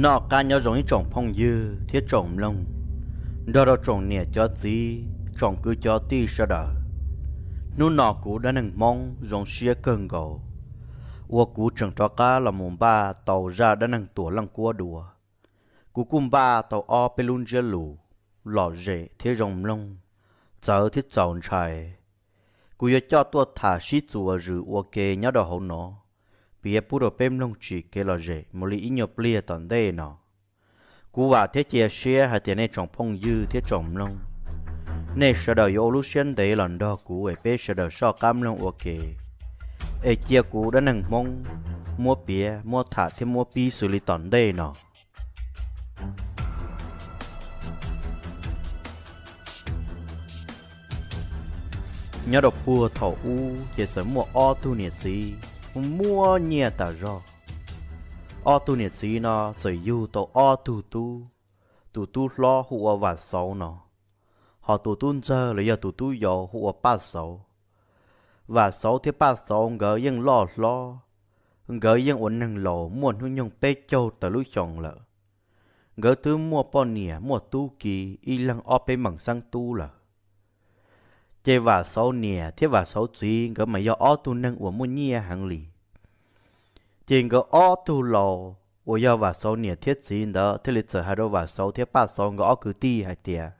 Noj qab nyob zoo ib tsoom phooj ywg thiab tsoom mloog, nrog rau tsoom niam cov txiv, tsoom kwv cov tij sawv daws. Hnub no kuv Dab Neeg Hmoob zoo siab kawg nkaus uas kuv tseem rov qab los mus npaj tau zaj dab neeg Tuam Leej Kuab dua. Kuv kuj npaj tau ob peb lub ntsiab lus lom zem thiab zoo mloog, txawv thiab txaus ntshai. Kuv yuav coj tuaj tham sib txuas zws ua ke nyob rau hauv no, piav pub rau peb mloog tsim kev lom zem mus li ib nyuag pliag tom ntej no. Kuv vam thiab cia siab hais tias nej tsoom phooj ywg thiab tsoom mloog, nej sawv daws yuav ua lub siab ntev los nrog kuv es peb sawv daws soj qab mloog ua ke, es cia kuv Dab Neeg Hmoob muab piav, muab tham thiab muab pib xws li tom ntej no. Nyob rau puag thaum ub ces txawm muaj ob tug niam txiv muaj nyiaj tas zog. Ob tug niam txiv no txawm yug tau ob tug tub, tus tub hlob hu ua Vam Xauv no, ho tus tub ntxawg los yog tus tub yau hu ua Paj Xauv. Vam Xauv thiab Paj Xauv nkawd yeej loj hlob, nkawd yeej ua neeg laus muaj hnub nyoog peb caug tawm lub xyoo lawm. Nkawd twb muaj poj niam muaj tub ki ib leeg ob peb meem xeeb tub lawm. Ces Vam Xauv niam thiab Vam Xauv txiv nkawd mas yog ob tug neeg uas muaj nyiaj heev li. Ces nkawd ob tug laus uas yog Vam Xauv niam thiab txiv ntawd thiaj li txawm hais rau Vam Xauv thiab Paj Xauv nkawd ob kwv tij hais tias,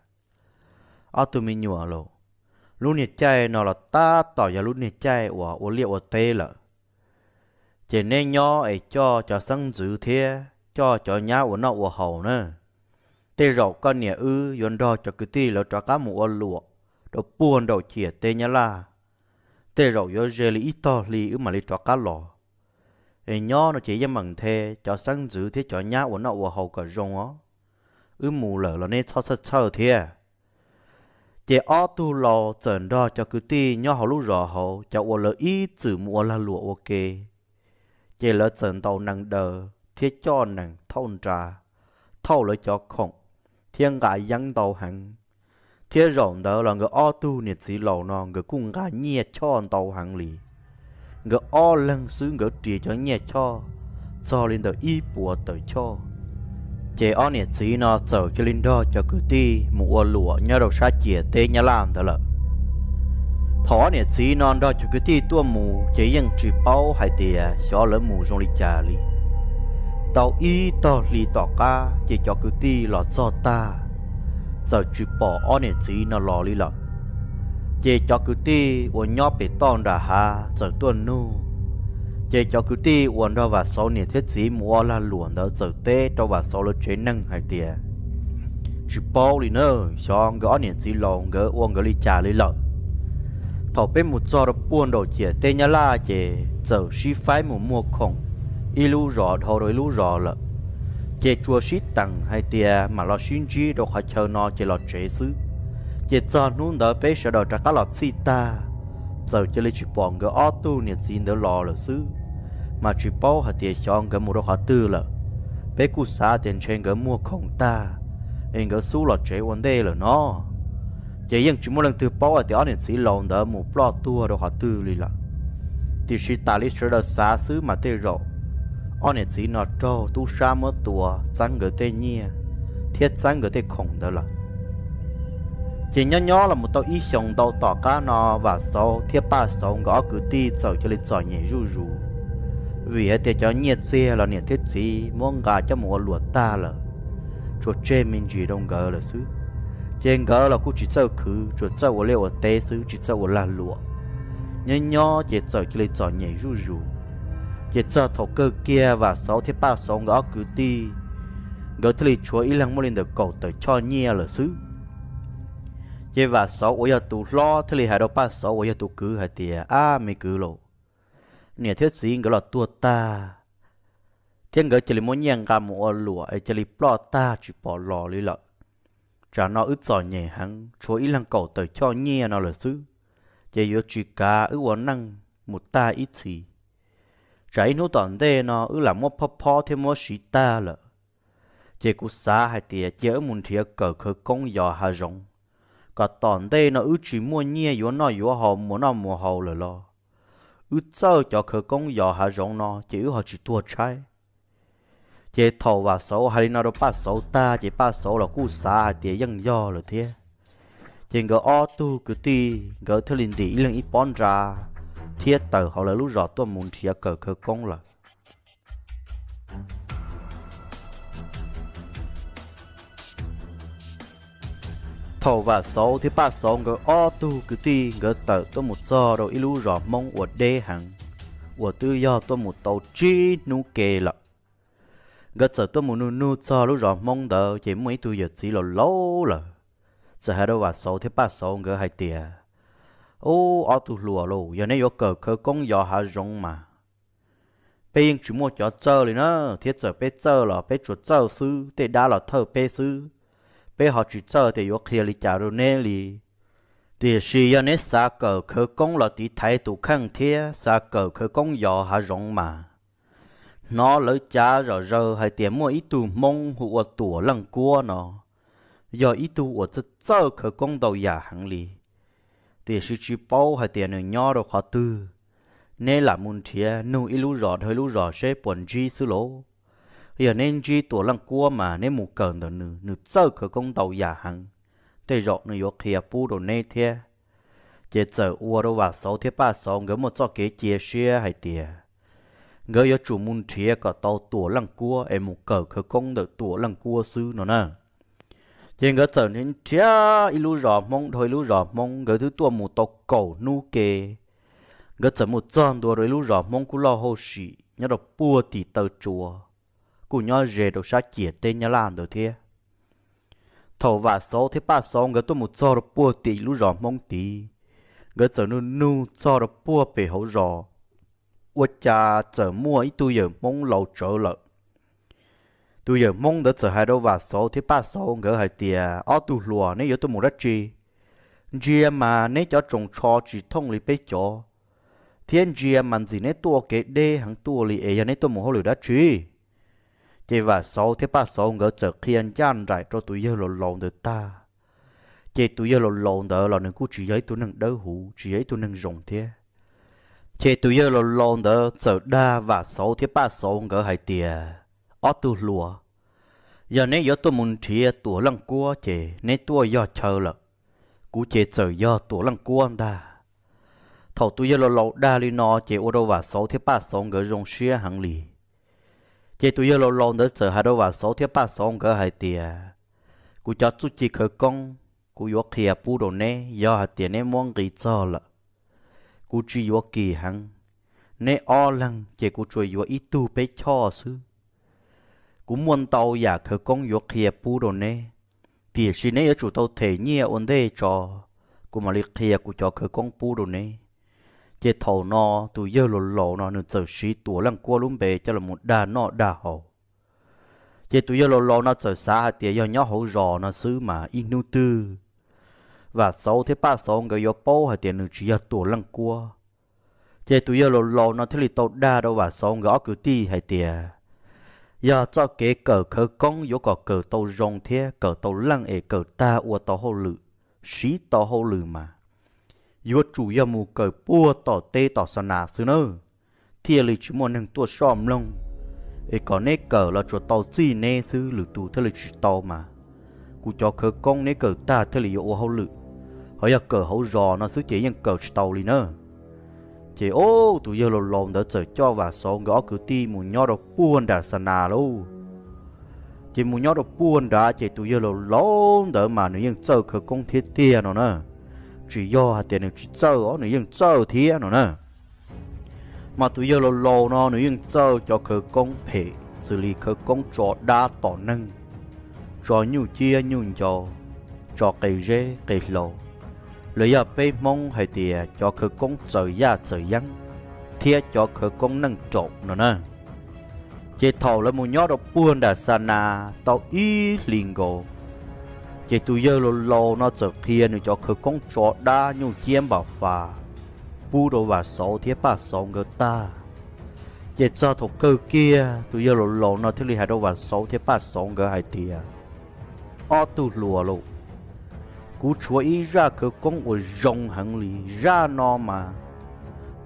ob tug me nyuam lauj, lub niag caij no los tab tom yog lub niag caij uas ua liaj ua teb lawm. Ces neb nyob es coj cov xeeb ntxwv thiab coj cov nyab ua noj ua haus na. Tej zaum koj niam wb yuav nrog cov kwv tij lawv rov qab mus ua luam rau puag nraum ciam teb Nyab Laj. Tej zaum yuav ze li ib tog hli wb mam li rov qab los. Es nyob no ces yeej meem nthe cov xeeb ntxwv thiab cov nyab ua noj ua haus kom zoo os. Wb mus lawm los neb txhob txhawj txhawj thiab. Ces ob tug laus txawm nrog cov kwv tij nyob hauv lub zos hauv cov uas lawv ib txwm mus ua lag luam ua ke, ces lawv txawm ntaus nees daws thiab coj nees thauj nra, thauj lawv cov khoom thiab nqa yeeb ntau heev. Thiab zaum ntawd los nkawd ob tug niam txiv laus no nkawd kuj nqa nyiaj choj ntau heev li. Nkawd ob leeg xwb nkawd ris cov nyiaj choj txog li ntawm ib puas tawm choj. Ces ob niam txiv no txawm cia li nrog cov kwv tij mus ua luam nyob rau sab ciam teb Nyab Laj ntawd lawm. Thaum ob niam txiv no nrog cov kwv tij tuaj mus ces yeej tsis paub hais tias xyov lawv mus zoo li cas li. Tau ib tog hli tom qab ces cov kwv tij los txog tag, txawm tsis pom ob niam txiv no los li lawm. Ces cov kwv tij uas nyob pem toj nram hav txawm tuaj nug. Ces cov kwv tij uas nrog Vam Xauv niam thiab txiv mus ua lag luam ntawd txawm teb rau Vam Xauv lawv tsev neeg hais tias, tsis paub li na, xyov nkawd ob niam txiv laus nkawd ua nkawd li cas li lawm. Thaum peb mus txog rau puag nraum ciam teb Nyab Laj ces txawm sib faib mus muag khoom ib lub zos dhau rau ib lub zos lawm. Ces tsuas sib teem hais tias mam los sib ntsib rau qhov chaw no ces los tsev xwb. Ces txog hnub ntawd peb sawv daws rov qab los txhij tag, txawm cia li tsis pom nkawd ob tug niam txiv ntawd los lawm xwb. Mas tsis paub hais tias xyov nkawd mus rau qhov twg lawm. Peb kuj xav tias ntshe nkawd muag khoom tag es nkawd xub los tsev ua ntej lawm no. Ces yeej tsis muaj leej twg paub hais tias ob niam txiv laus ntawd mus ploj tuag rau qhov twg li lawm. Tiam sis tas li sawv daws xav xwb mas tej zaum ob niam txiv no raug tub sab muab tua txeeb nkawd tej nyiaj thiab txeeb nkawd tej khoom ntawd lawm. Ces nyob nyob los mus tau ib xyoos ntau tom qab no Vam Xauv thiab Paj Xauv nkawd ob kwv tij txawm cia li txom nyem zuj zus, vim hais tias cov nyiaj txiag los niam thiab txiv muab nqa coj mus ua luam tag lawm, tsuas tseg me ntsis rau nkawd lawm xwb. Ces nkawd los kuj tsis txawj khwv, tsuas txawj ua liaj ua teb xwb, tsis txawj ua lag luam. Nyob nyob ces txawm cia li txom nyem zuj zus. Ces txog thaum kawg kiag Vam Xauv thiab Paj Xauv nkawd ob kwv tij, nkawd thiaj li tshuav ib leeg muaj li ntawm kaum tawm choj nyiaj lawm xwb. Ces Vam Xauv uas yog tus hlob thiaj li hais rau Paj Xauv uas yog tus kwv hais tias, ab me kwv lauj, niam thiab txiv nkawd los tuag tag, thiab nkawd cia li muab nyiaj nqa mus ua luam es cia li ploj tag tsis pom los li lawm. Tsam no wb txom nyem heev, tshuav ib leeg kaum tawm choj nyiaj no lawm xwb, ces yuav tsis kav wb ua neej mus tag ib txhis. Tsam ib hnub tom ntej no wb lam muab phob phob thiab muab siv tag lawm. Ces kuv xav hais tias cia wb mus nrhiav kawm khawv koob yos hav zoov, kom tom ntej no wb tsis muaj nyiaj yuav noj yuav haus, muas noj muas haus lawm los wb txawj cov khawv koob yos hav zoov no ces wb ho tsis tuag tshaib. Ces thaum Vam Xauv hais li no rau Paj Xauv tag ces Paj Xauv los kuj xav hais tias yeej yog lawm thiab. Ces nkawd ob tug kwv tij nkawd thiaj li ntim ib leeg ib pob nra thiab tawm hauv lawv lub zos tuaj mus nrhiav kawm khawv koob lawm. Thaum Vam Xauv thiab Paj Xauv nkawd ob tug kwv tij nkawd tawm tuaj mus txog rau ib lub zos Hmoob uas deb heev, uas twb yog tuaj mus tau tsib hnub ke lawm. Nkawd txawm tuaj mus nug nug txog lub zos Hmoob ntawd ces muaj ib tug yawm txiv laus laus lawm txawm hais rau Vam Xauv thiab Paj Xauv nkawd hais tias, Ub, ob tug hluas lauj, yog neb yuav kawm khawv koob yos hav zoov mas peb yeej tsis muaj cov txawj li na, thiab txawm peb txawj los peb tsuas txawj xwb, tej dab los thawj peb xwb. Peb ho tsis txawj tias yuav qhia li cas rau neb li. Tiam sis yog neb xav kawm khawv koob los tiv thaiv tus kheej thiab xav kawm khawv koob yos hav zoov mas hnov lawv cav zom zaws hais tias muaj ib tug Hmoob hu ua Tuam Leej Kuab no, yog ib tug uas txawj txawj khawv koob ntau yam heev li. Tiam sis tsis paub hais tias nws nyob rau qhov twg. Neb lam mus nrhiav nug ib lub zos dhau ib lub zos seb puas ntsib xwb lauj. Yog neb ntsib Tuam Leej Kuab mas neb mus kawm ntawm nws, nws txawj khawv koob ntau yam heev, tej zaum nws yuav qhia pub rau neb thiab. Ces txawm ua rau Vam Xauv thiab Paj Xauv nkawd muaj txoj kev cia siab hais tias nkawd yuav tsum mus nrhiav kom tau Tuam Leej Kuab es mus kawm khawv koob ntawm Tuam Leej Kuab xwb no na. Ces nkawd txawm nrhiav ib lub zos Hmoob dhau ib lub zos Hmoob, nkawd twb tuaj mus tau kaum hnub ke. Nkawd txawm mus txog ntua rau ib lub zos Hmoob kuj loj hauj sim nyob rau puag tim taw tsua, kuj nyob ze rau sab ciam teb Nyab Laj ntawd thiab. Thaum Vam Xauv thiab Paj Xauv nkawd tuaj mus txog rau puag tim lub zos Hmoob tid, nkawd txawm nug nug txog rau puag pem hauv zos, ua cas txawm muaj ib tug yawm Hmoob laus tsawv lawm. Tus yawm Hmoob ntawd txawm hais rau Vam Xauv thiab Paj Xauv nkawd hais tias, Ob tug hluas, neb yuav tuaj mus dab tsi? Ntsia mas neb cov tsoos tsho tsis thooj li peb cov, thiab ntsia mas ntxim neb tuaj kev deb heev tuaj li es yog neb tuaj mus hauj lwm dab tsi? Ces Vam Xauv thiab Paj Xauv nkawd txawm qhia ncaj nraim rau tus yawg laus laus ntawd tag, ces tus yawg laus laus ntawd los nws kuj tsis yog ib tug neeg dawb huv, tsis yog ib tug neeg zoo thiab. Ces tus yawg laus laus ntawd txawm dag Vam Xauv thiab Paj Xauv nkawd hais tias, Ob tug hluas, yog neb yuav tuaj mus nrhiav Tuam Leej Kuab ces neb tuaj yog chaw lawm. Kuv ces txawm yog Tuam Leej Kuab ntag. Thaum tus yawg laus laus dag li no ces ua rau Vam Xauv thiab Paj Xauv nkawd zoo siab heev li. Ces tus yawg laus laus ntawd txawm hais rau Vam Xauv thiab Paj Xauv nkawd hais tias, Kuv cov txuj ci khawv koob kuv yuav qhia pub rau neb, yog hais tias neb muab nqi txog lawm, kuv tsis yuav kim heev. Neb ob leeg ces kuv tsuas yuav ib tug peb choj xwb. Kuv muaj ntau yam khawv koob yuav qhia pub rau neb, tiam sis neb yuav tsum tau them nyiaj ua ntej tso, kuv mam li qhia kuv cov khawv koob pub rau neb. Ces thaum no tus yawg laus laus no nws txawm siv Tuam Leej Kuab lub npe coj los dag noj dag haus. Ces tus yawg laus laus no txawm xav hais tias yog nyob hauv zos no xwb mas ib hnub twg Vam Xauv thiab Paj Xauv nkawd yuav paub hais tias nws tsis yog Tuam Leej Kuab. Ces tus yawg laus laus no thiaj li tau dag rau Vam Xauv nkawd ob kwv tij hais tias, yog txoj kev kawm khawv koob yuav kom kawm tau zoo thiab kawm tau leej es kawm tag ua tau hauj lwm, siv tau hauj lwm mas yuav tsum yog mus kawm puag tom teb tom xa nas xwb nawb, thiaj li tsis muaj neeg tuaj soj mloog. Es kom neb kawm los tsuas tau txij neb xwb, lwm tus thiaj li tsis tau mas. Kuv cov khawv koob neb kawm tag thiaj li yuav ua hauj lwm, ho yog kawm hauv zos no xwb ces yeej kawm tsis tau li na. Ces ub, tus yawg laus laus ntawd txawm coj Vam Xauv nkawd ob kwv tij mus nyob rau puag nram xa nas lauj. Ces mus nyob rau puag nrad ces tus yawg laus laus ntawd mas nws yeej txawj khawv koob thiab tiag no na. Tsis yog hais tias nws tsis txawj os, nws yeej txawj thiab no na. Mas tus yawg laus laus no nws yeej txawj cov khawv koob phem, xws li khawv koob tso dab tom neeg, tso nyuj ciab nyuj ncau, tso qe zeb qe hlau, los yog peb Hmoob hais tias cov khawv koob txawm yaj txawm yeeb, thiab cov khawv koob neej raum no na. Ces thaum lawv mus nyob rau puag nram xa nas tau ib hlis nkaus, ces tus yawg laus laus no txawm qhia nws cov khawv koob tso dab nyuj ciab npam fas pub rau Vam Xauv thiab Paj Xauv nkawd tag. Ces txog thaum kawg kiag tus yawg laus laus no thiaj li hais rau Vam Xauv thiab Paj Xauv nkawd hais tias, ob tug hluas lauj, kuv tshuav ib zaj khawv koob uas zoo heev li. Zaj no mas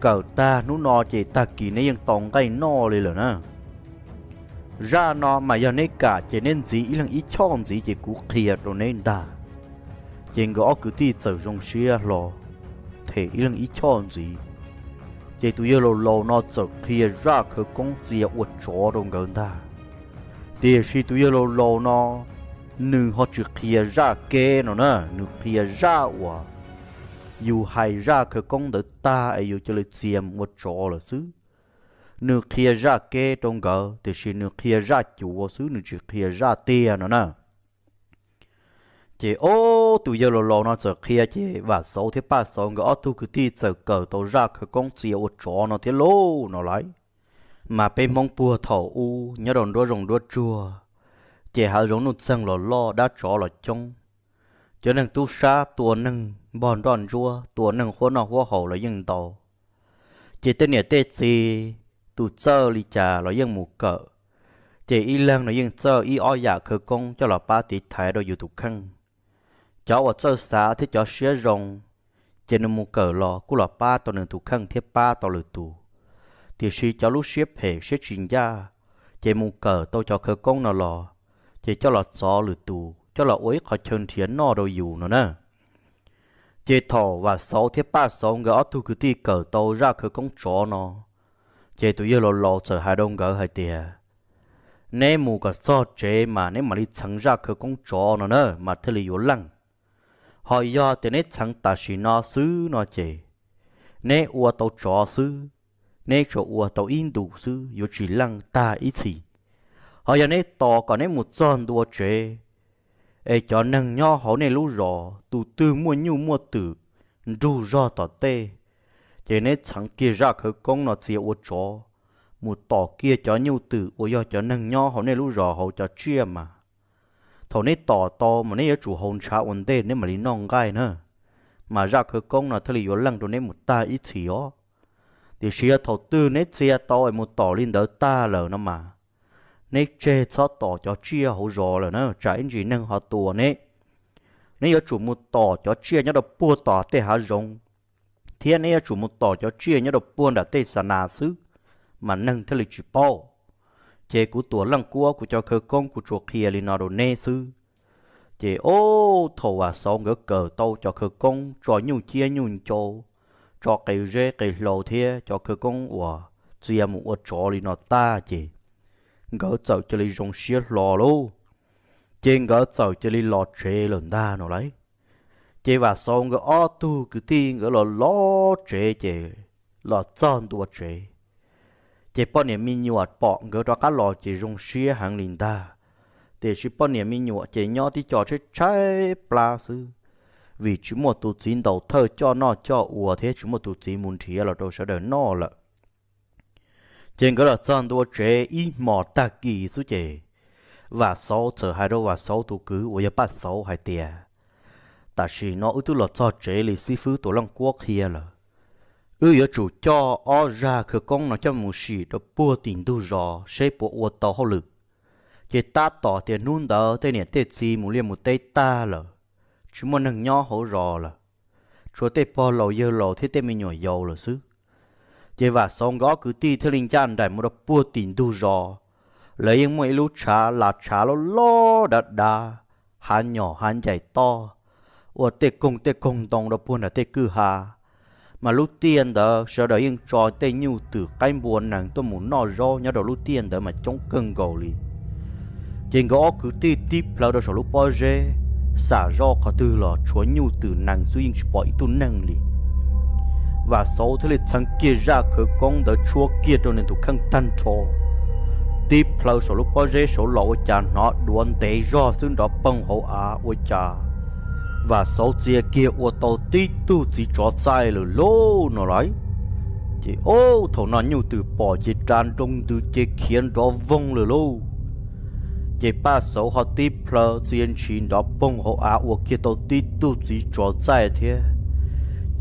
kawm tag hnub no ces tag kis neb yeej tau nqaij noj li lawm na. Zaj no mas yog neb kam ces neb ntxiv ib leeg ib choj ntxiv ces kuv qhia rau neb ntag. Ces nkawd ob kwv tij txawm zoo siab hlo them ib leeg ib choj ntxiv. Ces tus yawg laus laus no txawm qhia zaj khawv koob txia ua tsov rau nkawd ntag. Tiam sis tus yawg laus laus no nws ho tsis qhia zaj keb no na, nws qhia zaj uas yus hais zaj khawv koob ntawd tag es yus cia li txia mus ua tsov lawm xwb. Nws qhia zaj keb rau nkawd tiam sis nws qhia zaj cuav xwb, nws tsis qhia zaj tiag no na. Ces ob tus yawg laus laus no txawm qhia ces Vam Xauv thiab Paj Xauv nkawd ob tug kwv tij txawm kawm tau zaj khawv koob txia ua tsov no thiab lauj no lauj. Mas peb Hmoob puag thaum ub nyob rau nruab zoov nruab tsuag, ces hav zoov nuj txeeg los loj, dab tsov los coob, cov neeg tub sab tua neeg npog nroj ntsuab, tua neeg huab noj huab haus los yeej ntau. Ces tej niam tej txiv tus txawj li cas los yeej mus kawm. Ces ib leeg no yeej txawj ib ob yam khawv koob coj los pab tiv thaiv rau yus tus kheej. Cov uas txawj xav thiab cov siab zoo, ces nws mus kawm los kuj los pab tau nws tus kheej thiab pab tau lwm tus. Tiam sis cov lub siab phem siab tsis ncaj, ces mus kawm tau cov khawv koob no los, ces coj los txov lwm tus, coj los ua ib qho chaw nrhiav noj rau yus no na. Ces thaum Vam Xauv thiab Paj Xauv nkawd ob tug kwv tij kawm tau zaj khawv koob tsov no, ces tus yawg laus laus txawm hais rau nkawd hais tias, neb mus kom txog tsev mas neb mam li txheev zaj khawv koob tsov no na mas thiaj li yuav leej. Ho yog tias neb txheev tam sim no xwb no ces neb ua tau tsov xwb, neb tsuas ua tau ib ntus xwb yuav tsis leej tag ib txhis. Ho yog neb tos kom neb mus txog ntua tsev, es cov neeg nyob hauv nej lub zos tus twg muaj nyuj muaj twm nrug zog tom tej, ces neb txheev kiag zaj khawv koob no txia ua tsov, mus tom kiag cov nyuj twm uas yog cov neeg nyob hauv nej lub zos hauv cov tsiaj mas. Thaum neb tom tau mas neb yuav tsum haus ntshav ua ntej neb mam li noj nqaij na, mas zaj khawv koob no thiaj li yuav leej rau neb mus tag ib txhis os. Tiam sis yog thaum twg neb txia tau es mus tom li ntawd tag lawm no mas, neb tseg txhob tom cov tsiaj hauv zos lawm na, tsam ib ntsis neeg ho tua neb. Neb yuav tsum mus tom cov tsiaj nyob rau puag tom tej hav zoov, thiab neb yuav tsum mus tom cov tsiaj nyob rau puag nram tej xa nas xwb, mas neeg thiaj li tsis paub. Ces kuv Tuam Leej Kuab kuv cov khawv koob kuv tsuas qhia li no rau neb xwb. Ces ob thaum Vam Xauv nkawd kawm tau cov khawv koob tso nyuj ciab nyuj ncau, tso qe zeb qe hlau thiab cov khawv koob uas txia mus ua tsov li no tag ces nkawd txawm cia li zoo siab hlo lauj. Ces nkawd txawm cia li los tsev lawm ntag no lauj. Ces Vam Xauv nkawd ob tug kwv tij nkawd los los tsev ces los txog ntua tsev, ces poj niam me nyuam pom nkawd rov qab los ces zoo siab heev li ntag. Tiam sis poj niam me nyuam ces nyob tib co tshaib tshaib plab xwb, vim tsis muaj tus txiv ntaus thawj coj noj coj ua thiab tsis muaj tus txiv mus nrhiav los rau sawv daws noj lawm. Ces nkawd los txog ntua tsev ib hmos tag kis xwb ces Vam Xauv txawm hais rau Vam Xauv tus kwv uas yog Paj Xauv hais tias, tam sim no wb twb los txog tsev li xib fwb Tuam Leej Kuab qhia lawm, wb yuav tsum coj ob zaj khawv koob no coj mus sim rau puag tim ntug zos seb puas ua tau hauj lwm. Ces tab tom tias hnub ntawd tej niam tej txiv mus liaj mus teb tag lawm, tsis muaj neeg nyob hauv zos lawm, tshuav tej pog laus yawg laus thiab tej me nyuam yaus lawm xwb. Ces Vam Xauv nkawd ob kwv tij thiaj li ncaj nraim mus rau puag tim ntug zos. Lawv yeej muaj ib lub tshav las tshav loj loj dav dav, hav nyom hav ncaim toj, ua tej koog tej koog ntoo rau puag nram tej kwj ha. Mas lub tiaj ntawd sawv daws yeej tso tej nyuj twm qaib npua nees tuaj mus noj zaub nyob rau lub tiaj ntawd mas coob kawg nkaus li. Ces nkawd ob kwv tij tib plhaw rau saum lub pob zeb, xam zoj qhov twg los tshuav nyuj twm nees xwb yeej tsis pom ib tug neeg li. Vam Xauv thiaj li txheev kiag zaj khawv koob ntawd tshuab kiag rau nws tus kheej tag nrho. Tib plhaw saum lub pob zeb saud los ua cas hnov duav ntev zog xwb nrov poog hauv av ua cas Vam Xauv txia kiag ua tau tib tug txiv tsov txaij lawm lauj no lauj. Ces ob thaum no nyuj twm pom ces ras nroo ntws ces khiav nrov voog lawm lauj. Ces Paj Xauv ho tib plhaw txia ntshis nrov poog hauv av ua kiag tau tib tug txiv tsov txaij thiab.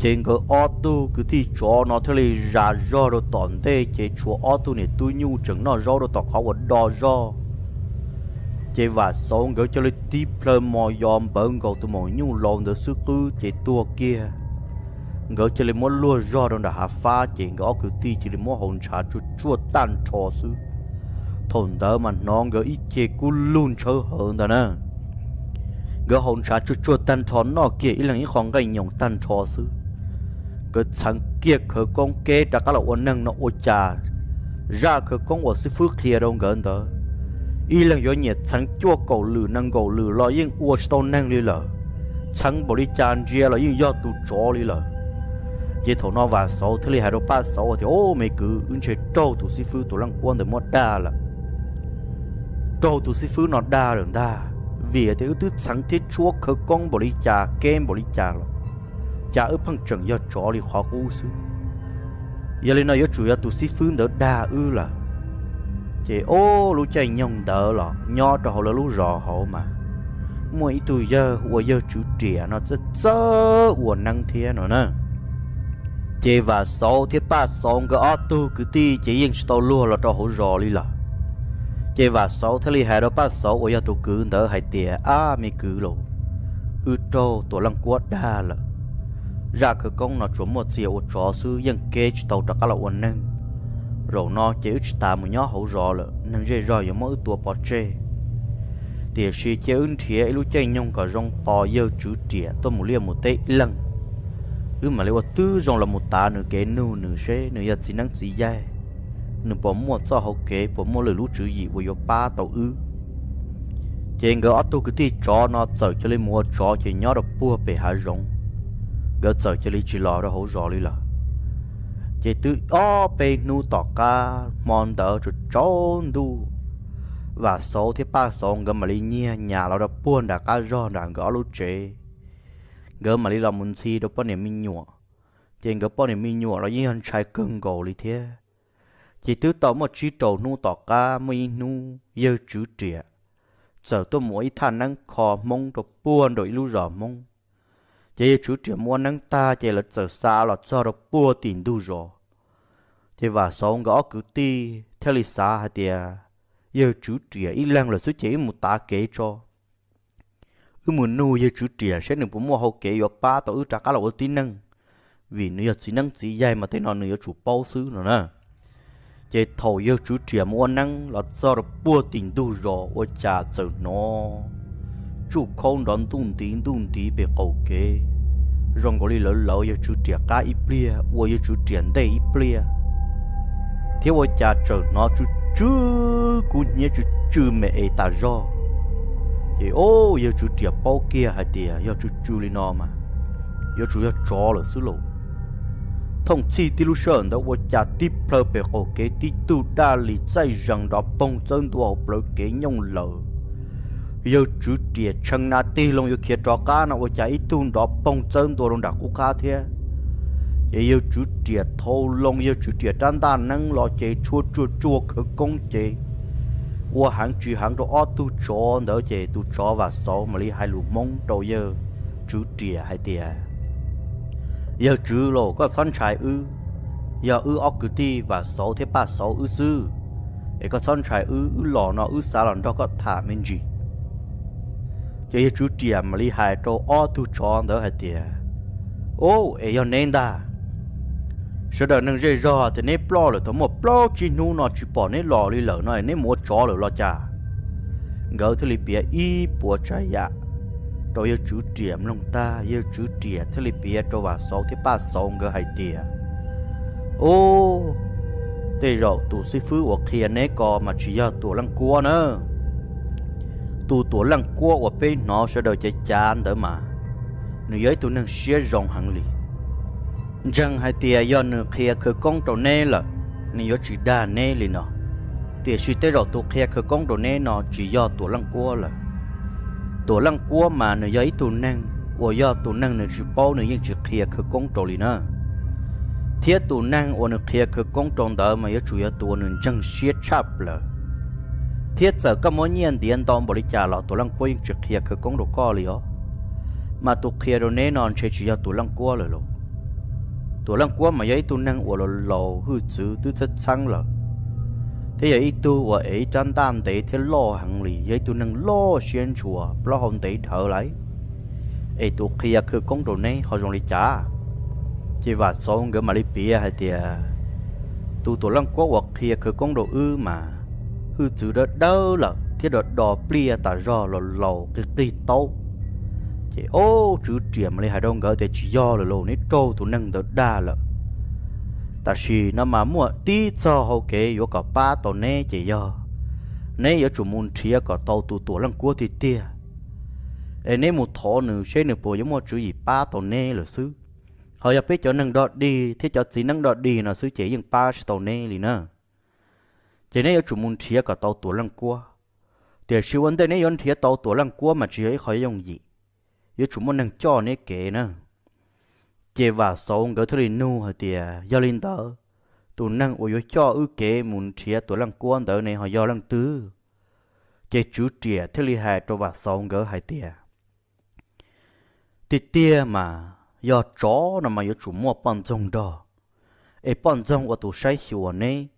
Ces nkawd ob tug kwv tij tsov no thiaj li zas zog rau tom ntej ces tshuav ob tug niam tub nyuj tseem noj zaub rau tom qhov uas do zog. Ces Vam Xauv nkawd cia li tib plhaw mos yos npawv nkaus tus maum nyuj laus ntawd xwb qwb ces tuag kiag. Nkawd cia li muab luag zog rau nram hav fab ces nkawd ob kwv tij cia li muab hau ntshav tsuaj tsuaj tag nrho xwb. Thaum ntawd mas hnov nkawd ib ce kub lug ntshawv hawv ntag na. Nkawd haus ntshav tsuag tsuag tag nrho, noj kiag ib leeg ib qho nqaij nyoos tag nrho xwb, nkawd txheev kiag khawv koob keb rov qab los ua neeg no ua cas zaj khawv koob uas xib fwb qhia rau nkawd ntawd, ib leeg yuav nyiam txheev cuaj kaum lwm nees nkaum lwm los yeej ua tsis tau neeg li lawm. Txheev npaum li cas ntsia los yeej yog tus tsov li lawm. Ces thaum no Vam Xauv thiaj li hais rau Paj Xauv tias, Au, me kwv, wb ntshe raug tus xib fwb Tuam Leej Kuab ntawd muab dag lawm. Raug tus xib fwb no dag lawm ntag, vim tias wb twb txheev thiab tshuab khawv koob npaum li cas keb npaum li cas los cas wb pheej tseem yog tsov li qhov qub xwb. Yog li no yuav tsum yog tus xib fwb ntawd dag wb lawm. Ces ob lub caij nyoog ntawd los nyob rau hauv lawv lub zos hauv mas muaj ib tug yawg hu ua yawg Tswv Riam no txawj txawj ua neeb thiab no na. Ces Vam Xauv thiab Paj Xauv nkawd ob tug kwv tij ces yeej tsis tau luag los rau hauv zos li lawm. Ces Vam Xauv thiaj li hais rau Paj Xauv uas yog tus kwv ntawd hais tias, Ab, me kwv los, wb raug Tuam Leej Kuab dag lawm. Zaj khawv koob no tsuas muaj txiag ua tsov xwb, yeej keb tsis tau rov qab los ua neeg. Zaum no ces wb tsis tas mus nyob hauv zos lawm, neeg zej zog yuav muab wb tua pov tseg. Tiam sis cia wb nrhiav ib lub caij nyoog kom zoo tos yawg Tswv Riam tuaj mus liaj mus teb ib leeg, wb mam li ua tib zoo los mus tav nws kev nug nws seb nws yog txiv neeb txiv yaig, nws puas muaj txoj hau kev, puas muaj lwm lub tswv yim uas yuav pab tau wb. Ces nkawd ob tug kwv tij tsov no txawm cia li mus ua tsov ces nyob rau puag pem hav zoov, nkawd txawm cia li tsis los rau hauv zos li lawm. Ces twb ob peb hnub tom qab hmo ntawd tsaus tsaus ntuj, Vam Xauv thiab Paj Xauv nkawd mam li nyiag nyas los rau puag nram qab zog nram nkawd ob lub tsev. Nkawd mam li los mus ntxhi rau poj niam me nyuam, ces nkawd poj niam me nyuam los yeej yog ntshai kawg nkaus li thiab. Ces twb tau muaj tsib rau hnub tom qab muaj ib hnub yawg Tswv Riam txawm tuaj mus ua ib thaj neeb kho Hmoob rau puag nraum ib lub zos Hmoob. Ces yawg Tswv Riam mus ua neeb tag ces lawv txawm xa los txog rau puag tim ntug zos. Ces Vam Xauv nkawd ob kwv tij thiaj li xav hais tias, Yawg Tswv Riam ib leeg lawm xwb ces wb mus tav kev tso, wb mus nug yawg Tswv Riam seb nws puas muaj hau kev yuav pab tau wb rov qab los ua tib neeg, vim nws yog txiv neeb txiv yaig mas tej no nws yuav tsum paub xwb no na. Ces thaum yawg Tswv Riam mus ua neeb los txog rau puag tim ntug zos ua cas txawm hnov tsuj khaub nrov ntuj ntiv ntuj ntiv pem qaum kev, zoo nkaus li lawv lawv yawg Tswv Riam qab ib pliag, ua yawg Tswv Riam ntej ib pliag, thiab ua cas txawm hnov tsw tsw kub hnyiab tsw tsw me es tas zog. Ces o, yawg Tswv Riam paub kiag hais tias yog tsw tsw li no mas yuav tsum yog tsov lawm xwb lauj. Thooj txhij tib lub sij hawm ntawd ua cas tib plhaw pem qaum kev tib tug daj lis txaij zees nrov poog txawb ntua hauv plawv kev nyooj lawm. Yawg Tswv Riam tshee na tig loo yuav khiav rov qab no ua cas ib tug nrov poog txawb ntua rau nram qub qab thiab. Ces yawg Tswv Riam thau loo yawg Tswv Riam rab ntaj neeb los ces tshuab tsuag tsuag khawv koob ces ua heev tsis heev rau ob tug tsov ntawd ces tus tsov Vam Xauv mam li hais lus Hmoob rau yawg Tswv Riam hais tias, Yawg Tswv los, koj txhob ntshai wb, yog wb ob kwv tij Vam Xauv thiab Paj Xauv wb xwb, es koj txhob ntshai wb, wb los no wb xav los nrog koj tham me ntsis. Ces yawg Tswv Riam mam li hais rau ob tug tsov ntawd hais tias, Ub, es yog neb ntag. Sawv daws neeg zej zog tias neb ploj lawm tau muaj plaub tsib hnub no tsis pom neb los li lawm no es neb mus ua tsov lawm los cas? Nkawd thiaj li piav ib puas tsav yam rau yawg Tswv Riam mloog tag, yawg Tswv Riam thiaj li piav rau Vam Xauv thiab Paj Xauv nkawd hais tias, Ub, tej zaum tus xib fwb uas qhia neb ko mas tsis yog Tuam Leej Kuab na. Tus Tuam Leej Kuab uas peb hnov sawv daws cav cav ntawd mas nws yog ib tug neeg siab zoo heev li. Ntseeg hais tias yog nws qhia khawv koob rau neb lawm, nws yuav tsis dag neb li no. Tiam sis tej zaum tus qhia khawv koob rau neb no tsis yog Tuam Leej Kuab lawm. Tuam Leej Kuab mas nws yog ib tug neeg uas yog tus neeg nws tsis paub nws yeej tsis qhia khawv koob rau li na. Thiab tus neeg uas nws qhia khawv koob rau ntawd mas yuav tsum yog tus uas nws ntseeg siab tshaj plaws. Thiab txawm koj muab nyiaj ntiav ntau npaum li cas los Tuam Leej Kuab yeej tsis qhia khawv koob rau koj li os. Mas tus qhia rau neb no ntshe tsis yog Tuam Leej Kuab lawm lauj. Tuam Leej Kuab mas yog ib tug neeg uas laus laus hwj txwv twb txheeb txheeb lawm, thiab yog ib tug uas ev ib rab ntaj ntev thiab loj heev li, yog ib tug neeg loj siab ntshua plaub hau ntev dhawv lawm. Es tus qhia khawv koob rau neb ho zoo li cas? Ces Vam Xauv nkawd mam li piav hais tias, tus Tuam Leej Kuab uas qhia khawv koob rau wb mas hwj txwv dawb dawb lawm thiab do do pliaj tas zog los laus qig qig taub. Ces ob tswv riam mam li hais rau nkawd tias, Tsis yog lawm lauj, neb raug tus neeg ntawd dag lawm. Tam sim no mas muaj tib txog hau kev yuav kom pab tau neb ces yog neb yuav tsum mus nrhiav kom tau tus Tuam Leej Kuab tiag tiag. Es neb mus thov nws seb nws puas yuav muaj tswv yim pab tau neb lawm xwb. Ho yog peb cov neeg dog dig thiab cov txiv neeb dog dig no xwb ces yeej pab tsis tau neb li na. Ces neb yuav tsum mus nrhiav kom tau Tuam Leej Kuab. Tiam sis ua ntej neb yuav nrhiav tau Tuam Leej Kuab mas tsis yog ib qho yooj yim, yuav tsum muaj neeg coj neb kev na. Ces Vam Xauv nkawd thiaj li nug hais tias, Yog li ntawd, tus neeg uas yuav coj wb kev mus nrhiav Tuam Leej Kuab ntawd ne ho yog leej twg? Ces tswv riam thiaj li hais rau Vam Xauv nkawd hais tias, Tiag tiag mas yog tsov no mas yuav tsum muaj poj ntxoog nrog, es poj ntxoog ua tus saib xyuas neb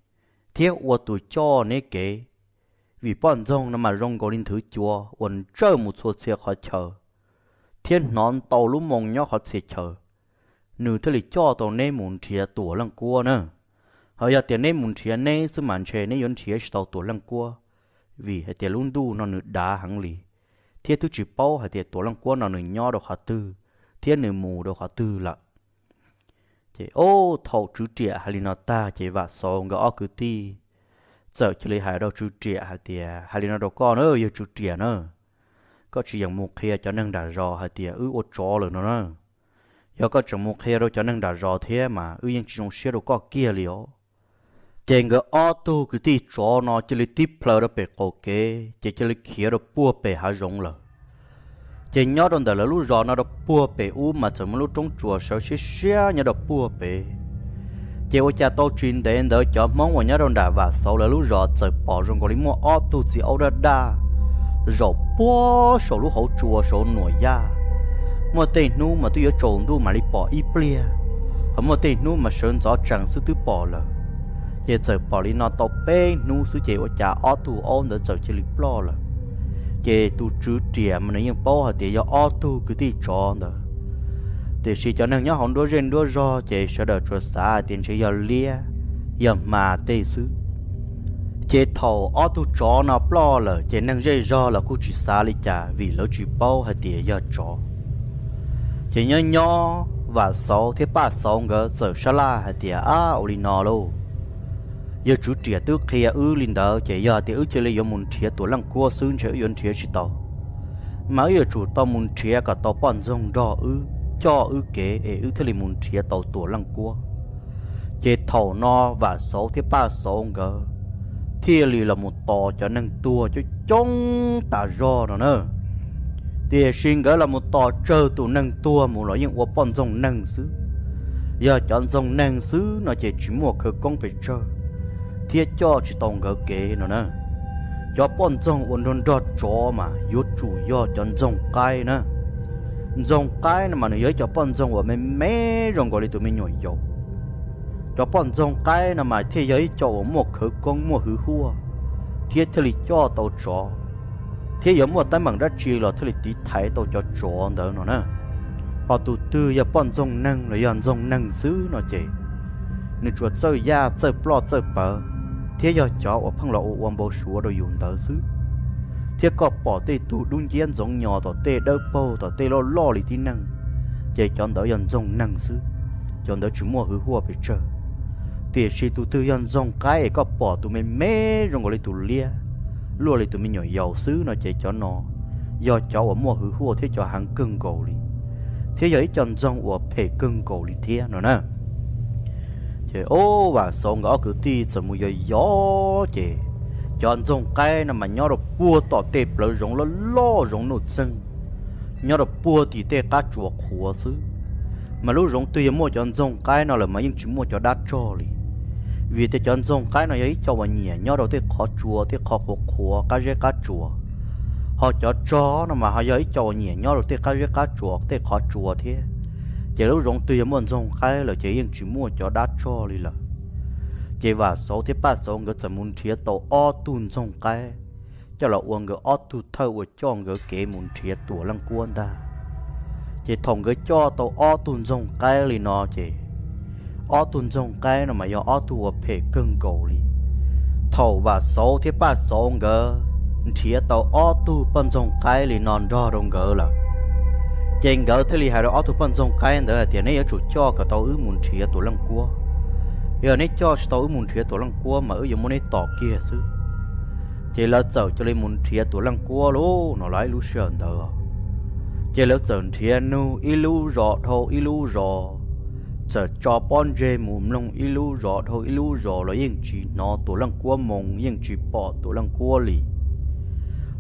thiab ua tus coj neb kev. Vim poj ntxoog no mas zoo nkaus li nthwv cua uas ntsawj mus txhua txhia qhov chaw thiab hnov ntau lub moo nyob qhov txhia chaw, nws thiaj li coj tau neb mus nrhiav Tuam Leej Kuab na. Ho yog tias neb mus nrhiav neb xwb mas ntshe neb yuav nrhiav tsis tau Tuam Leej Kuab, vim hais tias lub ntuj no nws dav heev li, thiab twb tsis paub hais tias Tuam Leej Kuab no nws nyob rau qhov twg thiab nws mus rau qhov twg lawm. Ces ob thaum tswv riam hais li no tag ces Vam Xauv nkawd ob kwv tij txawm cia li hais rau tswv riam hais tias, Hais li no rau koj na, yog tswv riam na, koj tsis yeem mus qhia cov neeg nram zos hais tias wb ua tsov lawm no na. Yog koj tseem mus qhia rau cov neeg nram zos thiab mas wb yeej tsis zoo siab rau koj kiag li os. Ces nkawd ob tug kwv tij tsov no cia li tib plhaw rau pem qaum kev ces cia li khiav rau puag pem hav zoov lawm. Ces nyob rau ntawm lawv lub zos no rau puag pem ub mas txawm muaj lub roob tsuas sawv siab siab nyob rau puag pem. Ces ua cas tau tsis ntev ntawd cov Hmoob uas nyob rau nram Vam Xauv lawv lub zos txawm pom zoo nkaus li muaj ob tug txiv aub daj daj zaum puag saum lub hauv tsua saum Nuam Yaj. Muaj tej hnub mas twb yuav tsaus ntuj mam li pom ib pliag, ho muaj tej hnub mas sawv ntxov tsees xwb twb pom lawm. Ces txawm pom li no tau peb hnub xwb ces ua cas ob tug aub ntawd txawm cia li ploj lawm. Ces tus tswv riam mas nws yeej paub hais tias yog ob tug kwv tij tsov ntawd, tiam sis cov neeg nyob hauv nruab zej nruab zog ces sawv daws tsuas xav hais tias ntshe yog liab, yog hma tej xwb. Ces thaum ob tug tsov no ploj lawm ces neeg zej zog los kuj tsis xav li cas vim lawv tsis paub hais tias yog tsov. Ces nyob nyob Vam Xauv thiab Paj Xauv nkawd txawm sab laj hais tias, Ab, ua li no lauj, yawg tswv riam twb qhia wb li ntawd ces yog tias wb cia li yuav mus nrhiav Tuam Leej Kuab xwb ntshe wb yuav nrhiav tsis tau, mas wb yuav tsum tau mus nrhiav kom tau poj ntxoog nrog wb coj wb kev es wb thiaj li mus nrhiav tau Tuam Leej Kuab. Ces thaum no Vam Xauv thiab Paj Xauv nkawd thiaj li los mus tos cov neeg tuag coob coob tas zog no na. Tiam sis nkawd los mus tos tsawg tus neeg tuag mus los yeej ua poj ntxoog neeg xwb. Yog cov ntxoog neeg xwb no ces tsis muaj khawv koob pes tsawg thiab coj tsis tau nkawd kev no na. Cov poj ntxoog uas nrog nrog tsov mas yuav tsum yog cov ntxoog qaib na. Ntxoog qaib no mas nws yog ib co poj ntxoog uas me me zoo nkaus li tus me nyuam yaus. Cov poj ntxoog qaib no mas thiaj yog ib co uas muaj khawv koob muaj hwv huaj, thiab thiaj li coj tau tsov, thiab yuav muaj teeb meem dab tsi los thiaj li tiv thaiv tau cov tsov ntawd no na. Ho tus twg yog poj ntxoog neeg los yog ntxoog neeg xwb no ces nws tsuas txawj yaj txawj ploj txawj pawv, thiab yog cov uas pheej los ua ua npau suav rau yus ntawd xwb. Thiab koj pom tej tug dub nciab ntxoov nyos tom tej dawb paug tom tej loj loj li tib neeg, ces cov ntawd yog ntxoog neeg xwb, cov ntawd tsis muaj hwv huaj pes tsawg. Tiam sis tus twg yog ntxoog qaib es koj pom tus me me zoo nkaus li tus liab, luaj li tus me nyuam yaus xwb no ces cov no yog cov uas muaj hwv huaj thiab cov heev kawg nkaus li, thiab yog ib co ntxoog uas phem kawg nkaus li thiab no na. Ces o, Vam Xauv nkawd ob kwv tij txawm mus yos yos ces cov ntxoog qaib no mas nyob rau puag tom tej plawv zoov loj loj zoov nuj txeeg, nyob rau puag tim tej qab tsuas qhuav xwb. Mas lub zoov twg yog muaj cov ntxoog qaib no lawm mas yeej tsis muaj cov dab tsog li, vim tias cov ntxoog qaib no yog ib co uas nyiam nyob rau tej qhov tsua tej qhov qhuav qhuav qab zeb qab tsuas. Ho cov tsog no mas ho yog ib co uas nyiam nyob rau tej qab zeb qab tsuas tej qhov tsua thiab. Ces lub zoov twg yog muaj ntxoog qaib lawm ces yeej tsis muaj cov dab tsog li lawm. Ces Vam Xauv thiab Paj Xauv nkawd txawm mus nrhiav tau ob tug ntxoog qaib coj los ua nkawd ob tug thawj uas coj nkawd kev mus nrhiav Tuam Leej Kuab ntag. Ces thaum nkawd coj tau ob tug ntxoog qaib li no ces ob tug ntxoog qaib no mas yog ob tug uas phem kawg nkaus li. Thaum Vam Xauv thiab Paj Xauv nkawd nrhiav tau ob tug poj ntxoog qaib li no nrog rau nkawd lawm, ces nkawd thiaj li hais rau ob tug poj ntxoog qaib ntawd hais tias, neb yuav tsum coj kom tau wb mus nrhiav Tuam Leej Kuab. Yog neb coj tsis tau wb mus nrhiav Tuam Leej Kuab mas wb yuav muab neb tom kiag xwb. Ces lawv txawm cia li mus nrhiav Tuam Leej Kuab lauj. No lawm ib lub sij hawm ntawd, ces lawv txawm nrhiav nug ib lub zos dhau ib lub zos, txawm tso pob ntseg mus mloog ib lub zos dhau ib lub zos los yeej tsis hnov Tuam Leej Kuab moo, yeej tsis pom Tuam Leej Kuab li.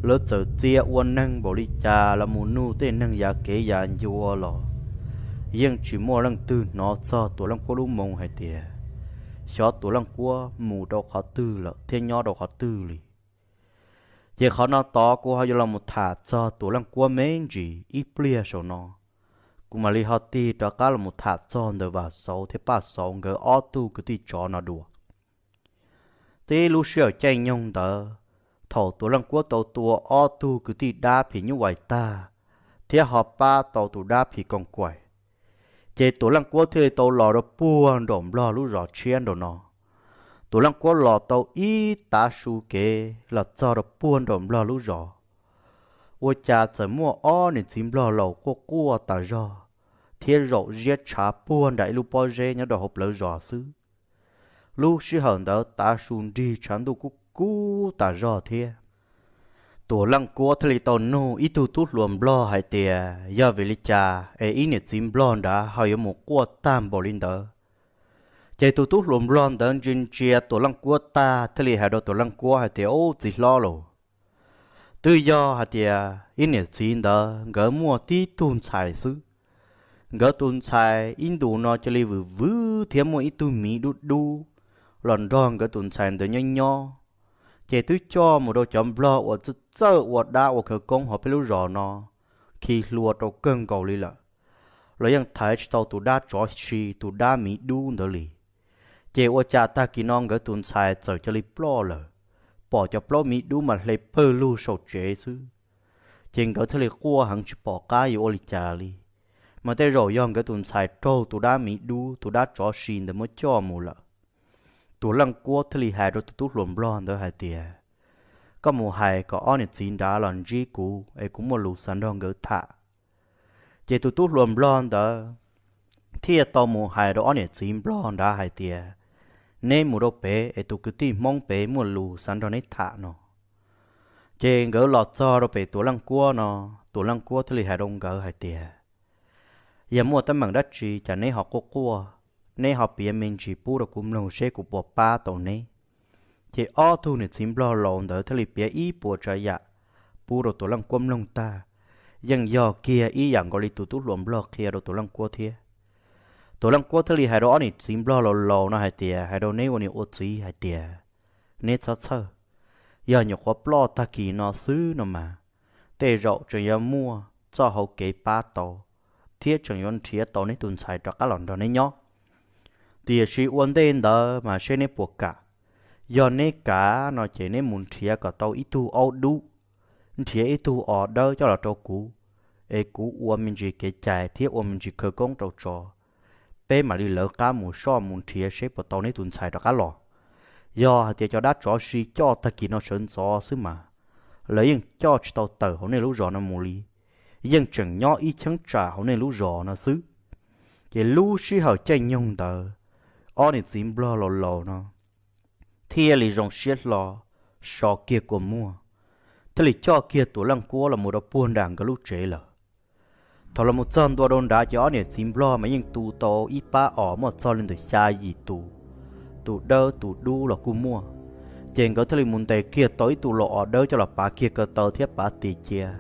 Lawv txawm txia ua neeg npaum li cas los mus nug tej neeg yav kev yav ncua los yeej tsis muaj leej twg hnov txog Tuam Leej Kuab lub moo hais tias xyov Tuam Leej Kuab mus rau qhov twg lawm thiab nyob rau qhov twg li. Ces qhov no tod kuv ho yuav los mus tham txog Tuam Leej Kuab me ntsis ib pliag saum no, kuv mam li ho tig rov qab los mus tham txog ntawm Vam Xauv thiab Paj Xauv nkawd ob tug kwv tij tsov no dua. Tib lub sij hawm caij nyoog ntawd, thaum Tuam Leej Kuab tau tua ob tug kwv tij dab phim nyuj vais tag, thiab ho pab tau tus dab phim koos kaim, ces Tuam Leej Kuab thiaj li tau los rau puag nraum Nplog lub zos tshiab nraum no. Tuam Leej Kuab los tau ib tav su kev los txog rau puag nraum Nplog lub zos, ua cas txawm muaj ob niam txiv Nplog laus quaj quaj tas zog, thiab zaum ziab tshav puag nram ib lub pob zeb nyob rau hauv plawv zos xwb. Lub sij hawm ntawd tav su nrig tshav ntuj kub kub tas zog thiab. Tuam Leej Kuab thiaj li tau nug ib tug tub hluas Nplog hais tias, yog vim li cas es ib niam txiv Nplog nrad ho yuav mus quaj tag npaum li ntawd? Ces tus tub hluas Nplog ntawd ntsia ntsia Tuam Leej Kuab tag thiaj li hais rau Tuam Leej Kuab hais tias, ub, txiv hlob lauj, twb yog hais tias ib niam txiv ntawd nkawd muaj tib tug ntxhais xwb. Nkawd tus ntxhais ib ntus no cia li vwm vwm thiab muaj ib tug miv dub dub los nrog nkawd tus ntxhais ntawd nyob nyob, ces twb coj mus rau cov Nplog uas txawj txawj ua dab ua khawv koob hauv peb lub zos no khi hlua rau kawg nkaus li lawm, los yeej thaiv tsis tau tus dab tsov si tus dab miv dub ntawd li. Ces ua cas tag kis no nkawd tus ntxhais txawm cia li ploj lawm, pom cov plaub miv dub mas hle pawg lug saum tsev xwb. Ces nkawd thiaj li quaj heev tsis pom qab yuav ua li cas li, mas tej zaum yog nkawd tus ntxhais raug tus dab miv dub tus dab tsov si ntawd muab coj mus lawm. Tuam Leej Kuab thiaj li hais rau tus tub hluas Nplog ntawd hais tias, koj mus hais kom ob niam txiv nrad los ntsib kuv es kuv muaj lus xav nrog nkawd tham. Ces tus tub hluas Nplog ntawd thiaj tau mus hais rau ob niam txiv Nplog nrad hais tias, neb mus rau pem es tus kwv tij Hmoob pem muaj lus xav nrog neb tham no. Ces nkawd los txog rau pem Tuam Leej Kuab no, Tuam Leej Kuab thiaj li hais rau nkawd hais tias, yog muaj teeb meem dab tsi cas neb ho quaj quaj, neb ho piav me ntsis pub rau kuv mloog seb kuv puas pab tau neb. Ces ob tug niam txiv Nplog laus ntawd thiaj li piav ib puas tsav yam pub rau Tuam Leej Kuab mloog tag, yeej yog kiag ib yam nkaus li tus tub hluas Nplog qhia rau Tuam Leej Kuab thiab. Tuam Leej Kuab thiaj li hais rau ob niam txiv Nplog laus laus no hais tias, hais rau neb ua niam ua txiv hais tias, neb txhob txhawj, yog nyuam qhuav ploj tag kis no xwb no mas, tej zaum tseem yuav muaj txoj hau kev pab tau, thiab tseem yuav nrhiav tau neb tus ntxhais rov qab los nrog neb nyob. Tiam sis ua ntej ntawd mas seb neb puas kam. Yog neb kam no ces neb mus nrhiav kom tau ib tug aub dub, nrhiav ib tug os dawb coj los rau kuv, es kuv ua me ntsis kev cai thiab ua me ntsis khawv koob rau tsov, peb mam li lawv qab mus soj mus nrhiav seb puas tau neb tus ntxhais rov qab los. Yog hais tias cov dab tsov si coj tag kis no sawv ntxov xwb mas, lawv yeej coj tsis tau tawm hauv nej lub zos no mus li, yeej tseem nyob ib cheeb tsam hauv nej lub zos no xwb. Ces lub sij hawm caij nyoog ntawd, ob niam txiv Nplog laus laus no thiaj li zoo siab hlo, so kiag kua muag, thiaj li coj kiag Tuam Leej Kuab los mus rau puag nram nkawd lub tsev lawm. Thaum los mus txog ntua rau nrad ces ob niam txiv Nplog mas yeej tu tau ib pab os muaj txog li ntawm xya yim tus, tus dawb tus dub los kuj muaj. Ces nkawd thiaj li mus ntes kiag tau ib tug laus os dawb coj los pav kiag ko taw thiab pav tis cia.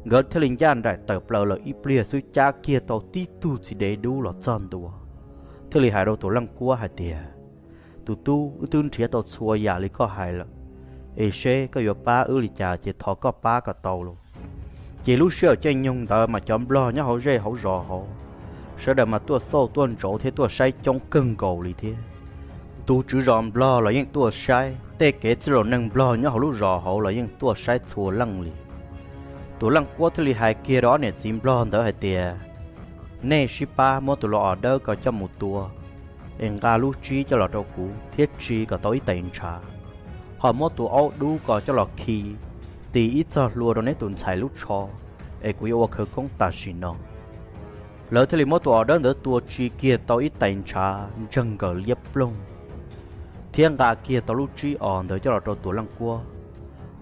Nkawd thiaj li ncaj nraim tawm plaws lawm ib pliag xwb cab kiag tau tib tug txiv dev dub los txog ntua, thiaj li hais rau Tuam Leej Kuab hais tias, tus tub, wb twb nrhiav tau txhua yam li koj hais lawm, es seb koj yuav pab wb li cas ces thov koj pab kom tau lauj. Ces lub sij hawm caij nyoog ntawd mas cov Nplog nyob hauv zej hauv zos hauv, sawv daws mas tuaj xauj tuaj ntsauv thiab tuaj saib coob kawg nkaus li thiab. Tus tswv zos Nplog los yeej tuaj saib, tej kev txwj laus neeg Nplog nyob hauv lub zos hauv los yeej tuaj saib txhua leej li. Tuam Leej Kuab thiaj li hais kiag rau ob niam txiv Nplog ntawd hais tias, nej sib pab muab tus laus os dawb ko coj mus tua, es nqa lub tsib coj los rau kuv thiab tsis kom tau ib tais ntshav. Ho muab tus aub dub ko coj los khi, tis ib txoj hlua rau neb tus ntxhais lub tsho, es kuv yuav ua khawv koob tam sim no. Lawv thiaj li muab tus os dawb ntawd tua tsi kiag tau ib tais ntshav ntseeg nkaws liab ploog, thiab nqa kiag tau lub tsib os ntawd coj los rau Tuam Leej Kuab.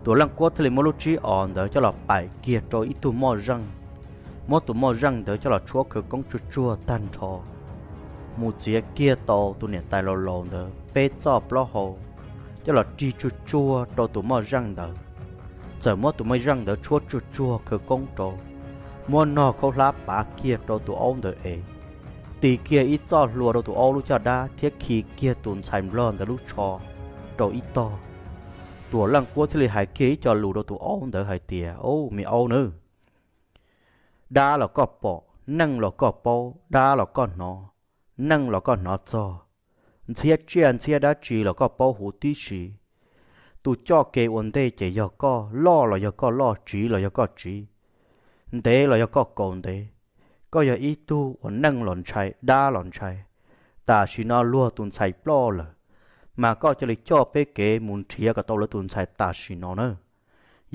Tuam Leej Kuab thiaj li muab lub tsib os ntawd coj los paim kiag rau ib tug moj zeej, muab tus moj zeej ntawd coj los tshuab khawv koob tsuag tsuag tag nrho, mus txiav kiag tau tus niam tais laus laus ntawd peb txoj plaub hau, coj los rig tsuag tsuag rau tus moj zeej ntawd. Txawm muab tus moj zeej ntawd tshuab tsuag tsuag khawv koob rau, muab nog khaub hlab pav kiag rau tus aub ntawd es, tis kiag ib txoj hlua rau tus aub lub caj dab thiab khi kiag tus ntxhais nplog ntawd lub tsho rau ib tog. Tuam Leej Kuab thiaj li hais kiag ib co lus rau tus aub ntawd hais tias, Au, me aub nawb, dab los koj pom, neej los koj paub, dab los koj hnov, neej los koj hnov txog, ntxhiab tsiaj ntxhiab dab tsi los koj paub huv tib si. Tus coj kev ua ntej ces yog koj, loj los yog koj loj, tsiv los yog koj tsiv, ntev los yog koj kaus ntev. Koj yog ib tug uas neej los ntshai, dab los ntshai. Tam sim no luag tus ntxhais ploj lawm, mas koj cia li coj peb kev mus nrhiav kom tau lawv tus ntxhais tam sim no na.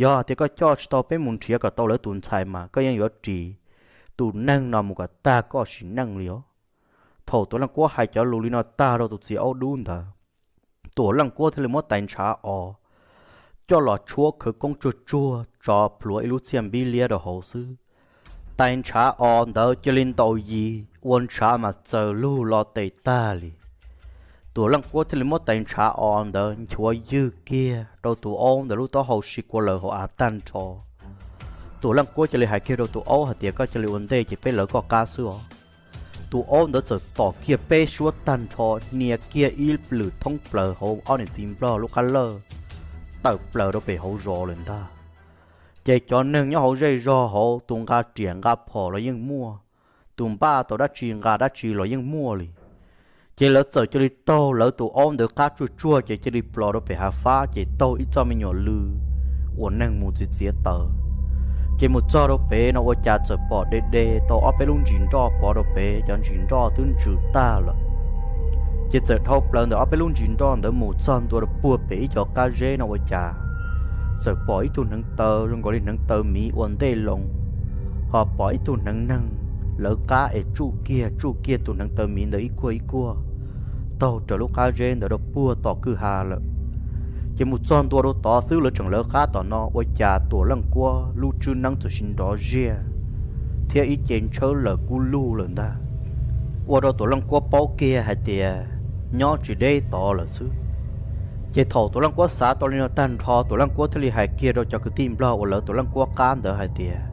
Yog tias koj coj tsis tau peb mus nrhiav kom tau lawv tus ntxhais mas koj yeej yuav ris tus neeg no mus kom tag koj sim neej li os. Thaum Tuam Leej Kuab hais cov lus li no tag rau tus txiv aub dub ntawd, Tuam Leej Kuab thiaj li muab tais ntshav os coj los tshuab khawv koob tsuag tsuag tso plhuav ib lub txiaj npib liab rau hauv xwb. Tais ntshav os ntawd cia li ntaus yis ua ntshav mas txaws lug lo tes tag li. Tuam Leej Kuab thiaj li muab tais ntshav os ntawd nchuav ywg kiag rau tus aub ntawd lub taub hau si kua lawm hauv av tag nrho. Tuam Leej Kuab cia li hais kiag rau tus aub hais tias, Koj cia li ua ntej ces peb lawv koj qab xwb os. Tus aub ntawd txawm tom kiag peb suab tag nrho, hnia kiag ib lwm thoob plaws hauv ob niam txiv nplog lub qab lawj, tawm plaws rau pem hauv zos lawm ntag. Ces cov neeg nyob hauv zej zog hauv tus nqa riam nqa phom los yeej muaj, tus npaj tau dab tsi nqa dab tsi los yeej muaj li. Ces lawv txawm cia li taug lawv tus aub ntawd qab tsuag tsuag ces cia li plos rau pem hav fab ces taug ib txoj me nyuam lw uas neeg mus txiav txiav taws. Ces mus txog rau pem no ua cas txawm pom de de tau ob peb lub ntsis nroj pov rau pem, cov ntsis nroj twb ntsws tag lawm. Ces txawm dhau plaws ntawm ob peb lub ntsis nroj ntawd mus txog ntua rau puag pem ib co qab zeb no ua cas txawm pom ib tug hneev taw zoo nkaus li hneev taw miv ua ntej loo, ho pom ib tug hneev neeg lawv qab es tsuj kiag tsuj kiag tus hneev taw miv ntawd ib kuag ib kuag taug raws lub qab zeb ntawd rau puag tom kwj ha lawm. Ces mus txog ntua rau tod xwb lawv tseem lawv qab tom no ua cas Tuam Leej Kuab lub tswb neeb txawm sis nrov ziaj thiab ib ce ntshawb lawm kub lug lawm ntag. Ua rau Tuam Leej Kuab paub kiag hais tias nyob tsis deb tod lawm xwb. Ces thaum Tuam Leej Kuab xav tau li no tag nrho, Tuam Leej Kuab thiaj li hais kiag rau cov kwv tij nplog uas lawv Tuam Leej Kuab qab ntawd hais tias,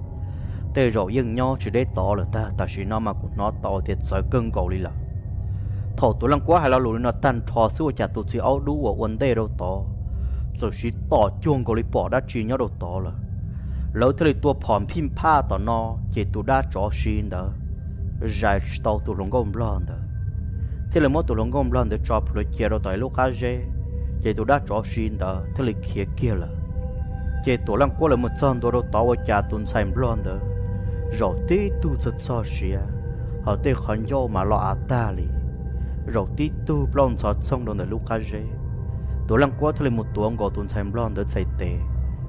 Tej zaum yeej nyob tsis deb tod lawm ntag, tam sim no mas kuv hnov tau tias txawv kawg nkaus li lawm. Thaum Tuam Leej Kuab hais lo lus li no tag nrho xwb ua cas tus txiv aub dub uas ua ntej rau tod txawm sis tom cuag nkaus li pom dab tsi nyob rau tod lawm. Lawv thiaj li tua phom phij phaj tom no, ces tus dab tsov si ntawd zais tsis tau tus hluas nkauj nplog ntawd, thiaj li muab tus hluas nkauj nplog ntawd tso plhuav cia rau tom ib lub qab zeb, ces tus dab tsov si ntawd thiaj li khiav kiag lawm. Ces Tuam Leej Kuab lawv mus txog ntua rau tod ua cas tus ntxhais nplog ntawd zaum tib tug txog txog siav, hos tej qhov ncauj mas lo av tag li, zaum tib tug plaub ntxhov txhooj rau ntawm lub qab zeb. Tuam Leej Kuab thiaj li mus tuav nkaus tus ntxhais nplog ntawd txhais tes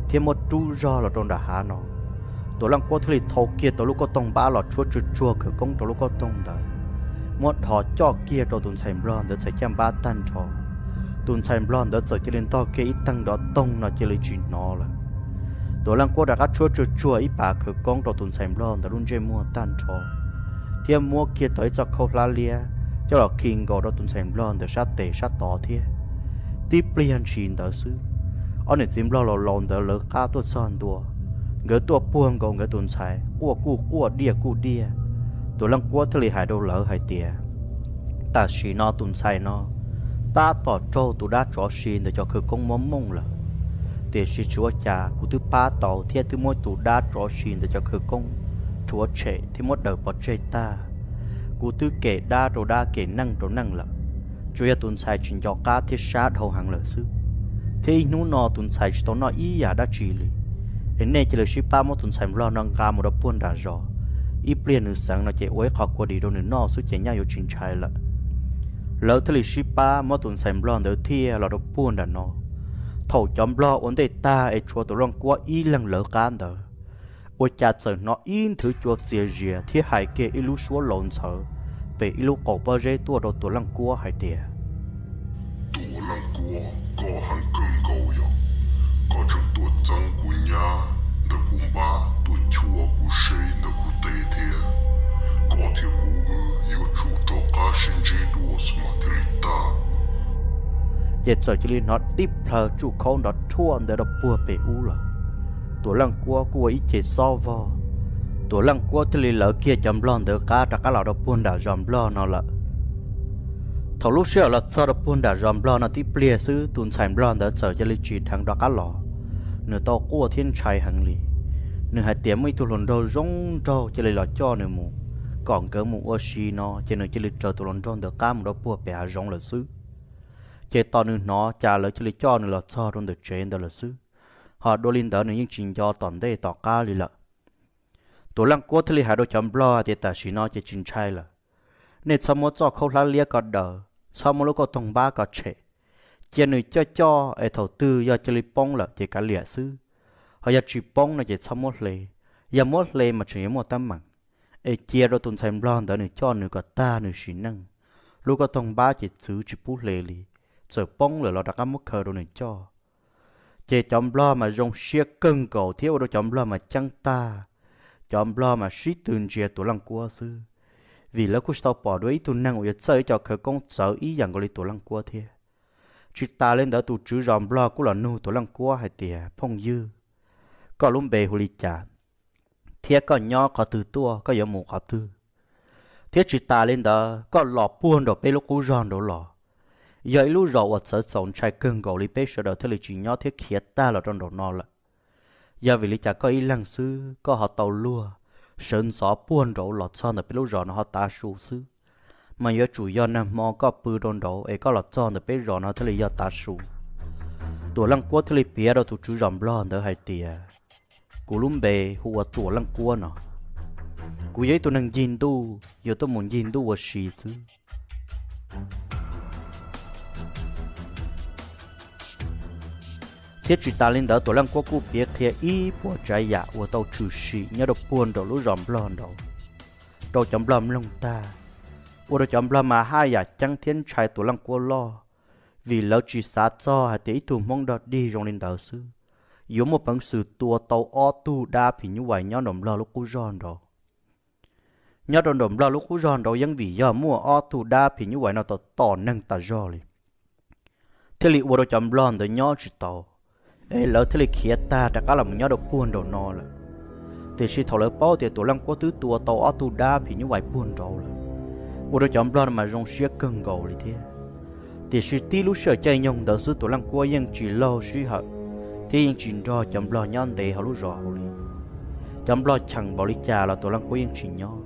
thiab muab rub zog los rau nram hav no. Tuam Leej Kuab thiaj li thau kiag tau lub kauj toog npab los tshuab tsuag tsuag khawv koob rau lub kauj toog ntawd, muab dhos coj kiag rau tus ntxhais nplog ntawd txhais caj npab tag nrho. Tus ntxhais nplog ntawd txawm cia li ntog kiag ib teeg nrov toog no cia li tsis hnov lawm. Tuam Leej Kuab rov qab tshuab tsuag tsuag ib pas khawv koob rau tus ntxhais nplog ntawd lub ntsej muag tag nrho, thiab muab kiag tau ib txoj khaub hlab liab coj los khi nkaus rau tus ntxhais nplog ntawd sab tes sab tod thiab. Tib pliag ntshis ntawd xwb, ob niam txiv nplog laus laus ntawd lawv qab tuaj txog ntua, nkawd tuaj puag nkaus nkawd tus ntxhais quaj kuj quaj diaj kuj diaj. Tuam Leej Kuab thiaj li hais rau lawv hais tias, Tam sim no tus ntxhais no tab tom raug tus dab tsov si ntawd cov khawv koob muab mooj lawm, tiam sis tsis ua cas, kuv twb pab tau thiab twb muab tus dab tsov si ntawd cov khawv koob rhuav tshem thiab muab daws pov tseg tag. Kuv twb kem dab rau dab kem neej rau neej lawm, tsuas yog tus ntxhais tsis nco qab thiab sab dhau heev lawm xwb. Thiab ib hnub no tus ntxhais tsis tau noj ib yam dab tsi li. Es nej cia li sib pab muab tus ntxhais nplog no nqa mus rau puag nram zos, ib pliag nws xeev no ces ua ib qho kua dis rau nws noj xwb ces nyaj yuav tsis ntshai lawm. Lawv thiaj li sib pab muab tus ntxhais nplog ntawd thiaj los rau puag nram no. Thaum cov nplog ua ntej tag es tshuav Tuam Leej Kuab ib leeg lawv qab ntawd, ua cas txawm hnov ib nthwv cua txias zias thiab hais kiag ib lub suab laus ntxhawv pem ib lub qaum pob zeb tuaj rau Tuam Leej Kuab hais tias, Tuam Leej Kuab, koj heev kawg nkaus yog koj tseem tuaj txeeb kuv nyab ntawm kuv npab, tuaj chuaj kuv seb ntawm kuv tes thiab. Koj thiab kuv wb yuav tsum rov qab sib ntsib dua xwb mas thiaj li tag. Ces txawm cia li hnov tib plhaw tsuj khaub nrov rhuaj ntawd rau puag pem ub lawm. Tuam Leej Kuab kuj ua ib ce xob vog, Tuam Leej Kuab thiaj li lawv kiag cov nplog ntawd qab rov qab los rau puag nram zos nplog no lawm. Thaum lub sij hawm los txog rau puag nram zos nplog no tib pliag xwb, tus ntxhais nplog ntawd txawm cia li tsis dheev rov qab los. Nws tau quaj thiab ntshai heev li. Nws hais tias muaj ib tug hluas nraug zoo nraug cia li los coj nws mus, kom nkawd mus ua si no, ces nws cia li raws tus hluas nraug ntawd qab mus rau puag pem hav zoov lawm xwb. Ces tos nws hnov cas lawv cia li coj nws los txog rau ntawm tsev ntawd lawm xwb. Ho dua li ntawd nws yeej tsis nco tom ntej tom qab li lawm. Tuam Leej Kuab thiaj li hais rau cov nplog hais tias tam sim no ces tsis ntshai lawm. Nej txhob muab txoj khaub hlab liab ko daws, txhob muab lub kauj toog npab ko tshem. Cia nws coj coj es thaum twg yog cia li poob lawm ces kav liam xwb. Ho yog tsis poob no ces txhob muab hle. Yog muab hle mas tseem yuav muaj teeb meem. Es cia rau tus ntxhais nplog ntawd nws coj nws kom tag nws sim neej. Lub kauj toog npab ces txwv tsis pub hle li, txawm poob lawm los rov qab muab khaws rau nws coj. Ces cov nplog mas zoo siab kawg nkaus thiab ua rau cov nplog mas ceeb tag. Cov nplog mas sib tw ntsia Tuam Leej Kuab xwb, vim lawv kuj tsis tau pom dua ib tug neeg uas yuav txawj ib co khawv koob txawv ib yam nkaus li Tuam Leej Kuab thiab. Tsis tas li ntawd tus tswv zos nplog kuj los nug Tuam Leej Kuab hais tias, Phooj ywg, koj lub npe hu li cas, thiab koj nyob qhov twg tuaj, koj yuav mus qhov twg? Thiab tsis tas li ntawd koj los puag nraum peb lub qub zog nraud los, yog ib lub zos uas txawv txaus ntshai kawg nkaus li, peb sawv daws thiaj li tsis nyob thiab khiav tag los rau nraum no lawm. Yog vim li cas koj ib leeg xwb koj ho tau luag sawv ntxov puag nraud los txog ntawm peb lub zos no ho tav su xwb? Mas yuav tsum yog nag hmo koj pw rau nraud es koj los txog ntawm peb zos no thiaj li yog tav su. Tuam Leej Kuab thiaj li piav rau tus tswv zos nplog ntawd hais tias, Kuv lub npe hu ua Tuam Leej Kuab no. Kuv yog ib tug neeg ncig ntuj, yuav tuaj mus ncig ntuj ua si xwb. Thiab tsis tas li ntawd Tuam Leej Kuab kuj piav qhia ib puas tsav yam uas tau tshwm sim nyob rau puag nraum lub zos nplog nraud rau cov nplog mloog tag, ua rau cov nplog mas haj yam ceeb thiab ntshai Tuam Leej Kuab loj, vim lawv tsis xav txog hais tias ib tug Hmoob dog dig zoo li ntawd xwb yuav muaj peev xwm tua tau ob tug dab phim nyuj vais nyob nraum nplog lub qub zog nraud. Nyob rau nraum nplog lub qub zog nraud yeej vim yog muaj ob tug dab phim nyuj vais no tom tom neeg tas zog li, thiaj li ua rau cov nplog ntawd nyob tsis tau, es lawv thiaj li khiav tag rov qab los mus nyob rau puag nraum no lawm. Tiam sis thaum lawv paub tias Tuam Leej Kuab twb tua tau ob tug dab phim nyuj vais puag nraud lawm, ua rau cov nplog no mas zoo siab kawg nkaus li thiab. Tiam sis tib lub sij hawm caij nyoog ntawd xwb Tuam Leej Kuab yeej tsis laug sij hawm thiab yeej tsis nrog cov nplog nyob ntev hauv lub zos hauv li. Cov nplog cheem npaum li cas los Tuam Leej Kuab yeej tsis nyob.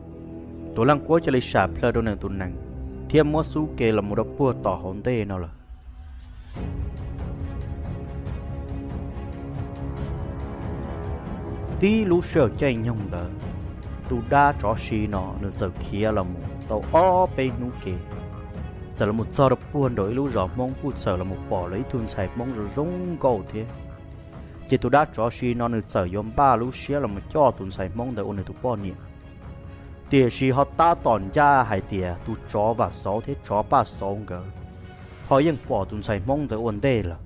Tuam Leej Kuab cia li sam plhaw rau nws tus nees thiab muab xub ke los mus rau puag tom hauv ntej no lawm. Tib lub sij hawm caij nyoog ntawd, tus dab tsov si no nws txawm khiav los mus tau ob peb hnub ke, txawm los mus txog rau puag nraum ib lub zos Hmoob kuj txawm los mus pom lawv ib tug ntxhais Hmoob zoo zoo nkauj thiab. Ces tus dab tsov si no nws txawm yuav npaj lub siab los mus coj tus ntxhais Hmoob ntawd ua nws tus poj niam. Tiam sis ho tab tom ncaj hais tias tus tsov Vam Xauv thiab tsov Paj Xauv nkawd ho yeej pom tus ntxhais Hmoob ntawd ua ntej lawm,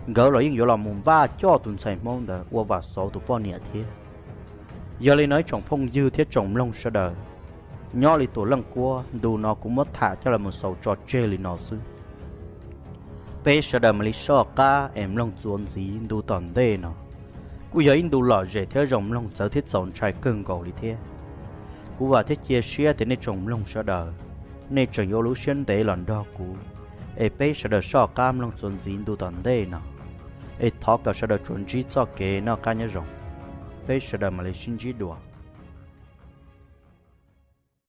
nkawd los yeej yuav los mus npaj coj tus ntxhais Hmoob ntawd ua Vam Xauv tus poj niam thiab. Yog li no ib tsoom phooj ywg thiab tsoom mloog sawv daws, nyob li Tuam Leej Kuab ntu no kuv muab tham coj los mus xaus tso tseg li no xwb. Peb sawv daws mam li soj qab es mloog txuas ntxiv ntu tom ntej no. Kuj yog ib ntu lom zem thiab zoo mloog txawv thiab txaus ntshai kawg nkaus li thiab. Kuv vam thiab cia siab tias nej tsoom mloog sawv daws, nej tseem yuav lub siab ntev los nrog kuv, es peb sawv daws soj qab mloog txuas ntxiv ntu tom ntej no. Es thov kom sawv daws tsuas ntsib txoj kev noj qab nyob zoo. Peb sawv daws mam li sib ntsib dua.